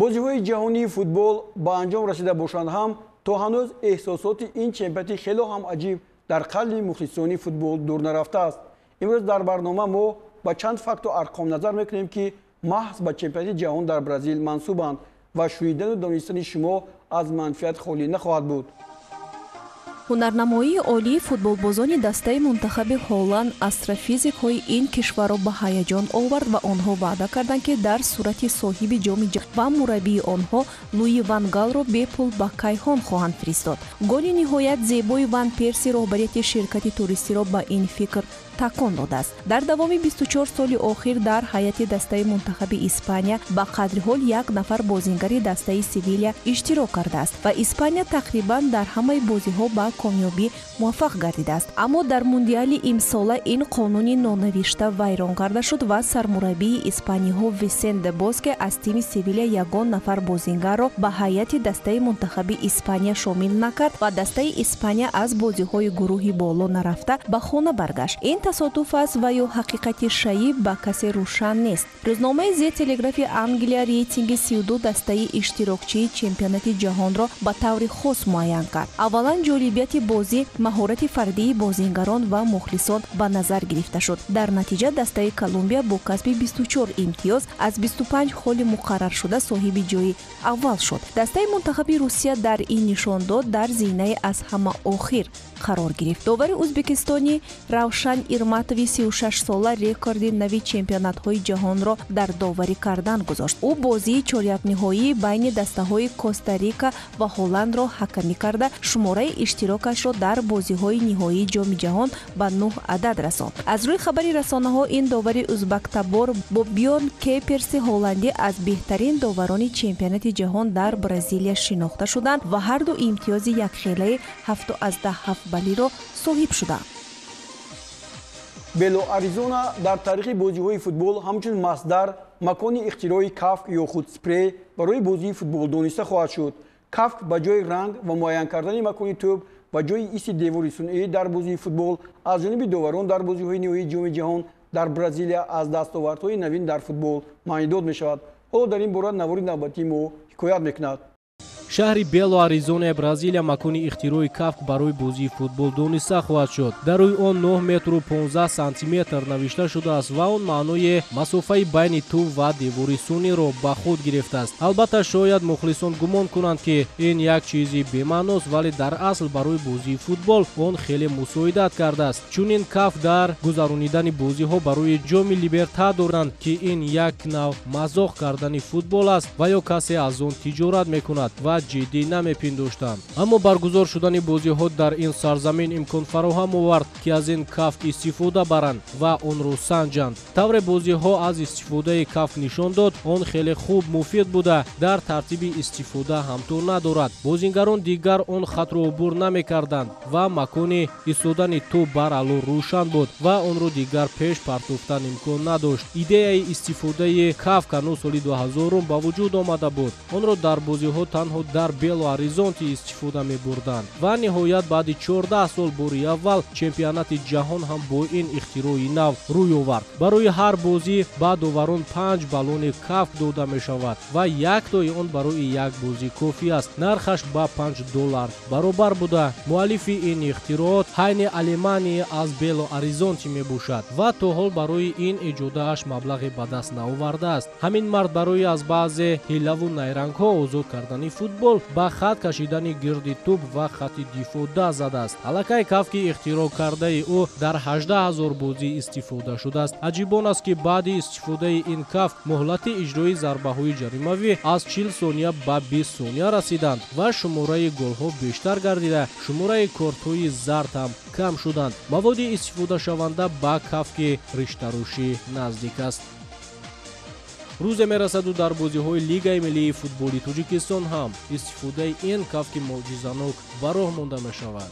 Бозиҳои ҷаҳонии футбол ба анҷом расида бошанд ҳам, то ҳанӯз эҳсосоти ин чемпионати хело ҳам аҷиб дар қалби мухлисони футбол дур нарафтааст. Имрӯз дар барнома мо ба чанд факту арқом назар мекунем, ки маҳз ба чемпионати ҷаҳон дар Бразил мансубанд ва шунидану донистани шумо аз манфиат холӣ нахоҳад буд. Ҳунарнамоии олии футболбозони дастаи мунтахаби Ҳолланд астрофизикҳои ин кишварро ба ҳаяҷон овард ва онҳо ваъда карданд, ки дар сурати соҳиби ҷоми ва мураббии онҳо Луи Ван Галро бепул ба кайҳон хоҳанд фиристод. Голи ниҳоят зебои Ван Перси роҳбарияти ширкати туристиро ба ин фикр такон додааст. Дар давоми 24 соли охир дар ҳайати дастаи мунтахаби Испания ба қадри ҳол як нафар бозингари дастаи Севилия иштирок кардааст ва Испания тақрибан дар ҳамаи бозиҳо ба комёбӣ муваффақ гардидааст. Аммо дар мундиали имсола ин қонуни нонавишта вайрон карда шуд ва сармураббии испаниҳо Висенте Боске аз тими Севилия ягон нафар бозингарро ба ҳайати дастаи мунтахаби Испания шомил накард ва дастаи Испания аз бозиҳои гурӯҳи боло нарафта ба хона баргашт. Ин тасодуф аст ва ё ҳақиқати шаиб ба касе рӯшан нест. Рӯзномаи Зе Телеграфи Англия рейтинги 32 дастаи иштирокчии чемпионати ҷаҳонро ба таври хос муайян кард. Аввалан, ҷолибияти бозӣ, маҳорати фардии бозингарон ва мухлисон ба назар гирифта шуд. Дар натиҷа дастаи Колумбия бо касби 24 имтиёз аз 25 холи муқарраршуда соҳиби ҷои аввал шуд. Дастаи мунтахаби Русия дар ин нишондод дар зинаи аз ҳама охир қарор гирифт. Довари ӯзбекистони Равшан Ирматови 36сола рекорди нави чемпионатҳои ҷаҳонро дар доварӣ кардан гузошт. Ӯ бозии чорякниҳоии байни дастаҳои Коста-Рика ва Ҳолландро ҳакамӣ карда, шумораи иштирокашро дар бозиҳои ниҳоии ҷоми ҷаҳон ба 9 адад расонд. Аз рӯи хабари расонаҳо, ин довари узбактабор бо Бьорн Кеперси ҳолландӣ аз беҳтарин доварони чемпионати ҷаҳон дар Бразилия шинохта шуданд ва ҳарду имтиёзи якхелаи 7,7 баллиро соҳиб шуданд. Бело Аризона дар таърихи бозиҳои футбол ҳамчун масдар макони ихтирои кафк ё худ спрей барои бозии футбол дониста хоҳад шуд. Кафк ба ҷои ранг ва муайян кардани макони тӯб ва ҷои иси девори сунъӣ дар бозии футбол аз ҷониби доварон дар бозиҳои ниҳоии ҷоми ҷаҳон дар Бразилия аз дастовардҳои навин дар футбол маънидод мешавад. Ҳоло дар ин бора навори навбатии мо ҳикоят мекунад. Шаҳри Бело Аризонаи Бразилия макони ихтирои кафк барои бозии футбол дониста хоҳад шуд. Дар рӯи он 9 метру 15 сантиметр навишта шудааст ва он маънои масофаи байни тӯб ва девори сунъиро ба худ гирифтааст. Албатта, шояд мухлисон гумон кунанд, ки ин як чизи бемаъност, вале дар асл барои бозии футбол он хеле мусоидат кардааст. Чунин кафк дар гузаронидани бозиҳо барои ҷоми Либертадоранд, ки ин як нав мазоқ кардани футбол аст ва ё касе аз он тиҷорат мекунад ва ҷиддӣ намепиндоштанд. Аммо баргузор шудани бозиҳо дар ин сарзамин имкон фароҳам овард, ки аз ин кафк истифода баранд ва онро санҷанд. Тавре бозиҳо аз истифодаи кафк нишон дод, он хеле хуб муфид буда, дар тартиби истифода ҳамтор надорад. Бозингарон дигар он хатро убур намекарданд ва макони истодани тӯб баръало рӯшан буд ва онро дигар пеш партофтан имкон надошт. Идеяи истифодаи кафк ҳанӯз соли 2000 ба вуҷуд омада буд. Онро дар бозиҳо танҳо дар Бело Аризонти истифода мебурданд ва ниҳоят баъди 14 сол бори аввал чемпионати ҷаҳон ҳам бо ин ихтирои нав рӯй овард. Барои ҳар бозӣ ба доварон 5 баллони кафк дода мешавад ва яктои он барои як бозӣ кофӣ аст. Нархаш ба $5 баробар буда, муаллифи ин ихтироот Ҳайни Алемани аз Бело Аризонти мебошад ва то ҳол барои ин эҷодааш маблағе ба даст наовардааст. Ҳамин мард барои аз баъзе ҳилаву найрангҳо озод кардани футбол ба хат кашидани гирди тӯб ва хати дифоъ даст задааст. Аллакай кафки ихтироъ кардаи ӯ дар 18 000 бозӣ истифода шудааст. Аҷибон аст, ки баъди истифодаи ин кафк муҳлати иҷрои зарбаҳои ҷаримавӣ аз 40 сония ба 20 сония расиданд ва шумораи голҳо бештар гардида, шумораи кортҳои зард ҳам кам шуданд. Маводи истифодашаванда ба кафки риштарӯшӣ наздик аст. Рӯзе мерасаду дар бозиҳои Лигаи миллии футболи Тоҷикистон ҳам истифодаи ин кафки мӯъҷизанок ба роҳ монда мешавад.